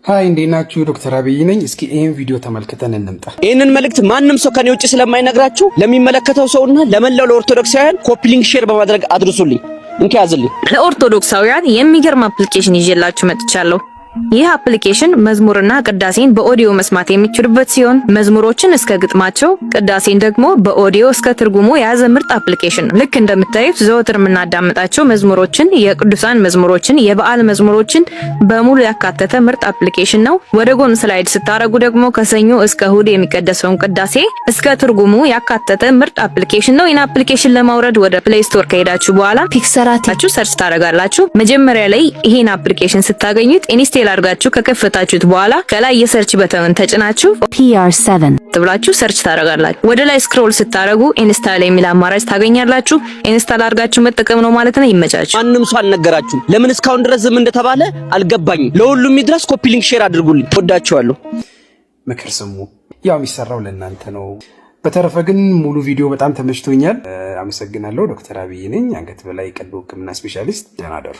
Hi፣ እንዴት ናችሁ? ዶክተር አብይ ነኝ። እስኪ ይህን ቪዲዮ ተመልክተን እንምጣ። ይህንን መልእክት ማንም ሰው ከኔ ውጭ ስለማይነግራችሁ ለሚመለከተው ሰውና ለመላው ለኦርቶዶክሳውያን copy link share በማድረግ አድርሱልኝ። እንኪ ያዝልኝ። ለኦርቶዶክሳውያን የሚገርም application ይዤላችሁ መጥቻለሁ። ይህ application መዝሙርና ቅዳሴን በኦዲዮ መስማት የሚችሉበት ሲሆን መዝሙሮችን እስከ ግጥማቸው፣ ቅዳሴን ደግሞ በኦዲዮ እስከ ትርጉሙ የያዘ ምርጥ application ነው። ልክ እንደምታዩት ዘወትር የምናዳምጣቸው መዝሙሮችን፣ የቅዱሳን መዝሙሮችን፣ የበዓል መዝሙሮችን በሙሉ ያካተተ ምርጥ application ነው። ወደ ጎን slide ስታረጉ ደግሞ ከሰኞ እስከ እሁድ የሚቀደሰውን ቅዳሴ እስከ ትርጉሙ ያካተተ ምርጥ application ነው። ይህን application ለማውረድ ወደ Play Store ከሄዳችሁ በኋላ ፒክሰራቲ ችሁ search ታደርጋላችሁ። መጀመሪያ ላይ ይሄን application ስታገኙት install አድርጋችሁ ከከፈታችሁት በኋላ ከላይ የ search button ተጭናችሁ PR7 ብላችሁ search ታደርጋላችሁ። ወደ ላይ scroll ስታደርጉ install የሚል አማራጭ ታገኛላችሁ። Install አድርጋችሁ መጠቀም ነው ማለት ነው። ይመቻችሁ። ማንም ሰው አልነገራችሁም። ለምን እስካሁን ድረስ ዝም እንደተባለ አልገባኝም። ለሁሉም ይድረስ። Copy link share አድርጉልኝ። ወዳችኋለሁ። ምክር ስሙ፣ ያው የሚሰራው ለእናንተ ነው። በተረፈ ግን ሙሉ ቪዲዮ በጣም ተመችቶኛል። አመሰግናለሁ። ዶክተር አብይ ነኝ፣ አንገት በላይ ቀዶ ሕክምና specialist። ደህና ደሩ።